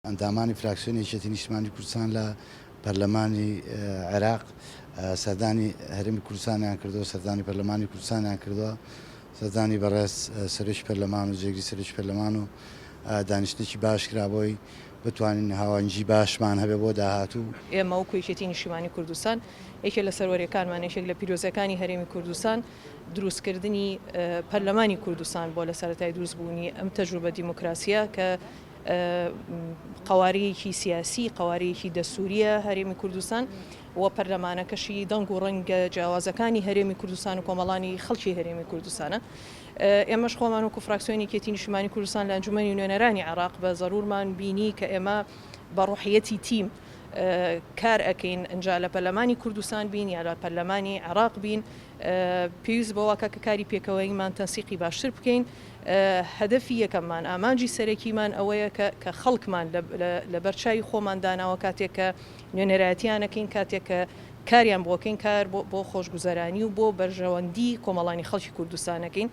ئەندامانی فراکسیۆنی یەکێتی نیشتمانی کوردستان لە پەرلەمانی عێراق سەردانی هەرێمی کوردستانیان کردووە، سەردانی پەرلەمانی کوردستانیان کردووە، سەردانی بەڕێز سەرۆکی پەرلەمان و جێگری سەرۆکی پەرلەمان و دانیشتنێکی باش کرا بۆی بتوانین هاوانگی باشمان هەبێ بۆ داهاتوو. ئێمە وەکو یەکێتی نیشتیمانی کوردستان یەکێک لە سەروەریەکانمان، یەکێک لە پیرۆزیەکانی هەرێمی کوردستان دروستکردنی پەرلەمانی کوردستان بووە لە سەرەتای دروستبوونی ئەم تەجروبە دیموکراسیە کە قەوارەیەکی سیاسی، قەوارەیەکی دەستوورییە هەرێمی کوردستان و پەرلەمانەکەشی دەنگ و ڕەنگە جیاوازەکانی هەرێمی کوردستان و کۆمەڵانی خەڵکی هەرێمی کوردستانە. ئێمەش خۆمان وەکو فراکسیۆنی یەکێتی نیشتیمانی کوردستان لە ئەنجومەنی نوێنەرانی عێراق بە زەرورمان بینی کە ئێمە بە ڕۆحیەتی تیم کار ئەکەین ئینجا لە پەرلەمانی کوردستان بین یا لە پەرلەمانی عێراق بین پێویست بەوەکە کە کاری پێکەوەییمان تەنسیقی باشتر بکەین. هەدەفی یەکەممان، ئامانجی سەرەکیمان ئەوەیە کە کە خەڵکمان لە بەر چاوی خۆمان داناوە کاتێک کە نوێنەرایەتیان ئەکەین، کاتێک کە کاریان بۆ ئەکەین، کار بۆ خۆشگوزەرانی و بۆ بەرژەوەندی کۆمەڵانی خەڵکی کوردستان ئەکەین.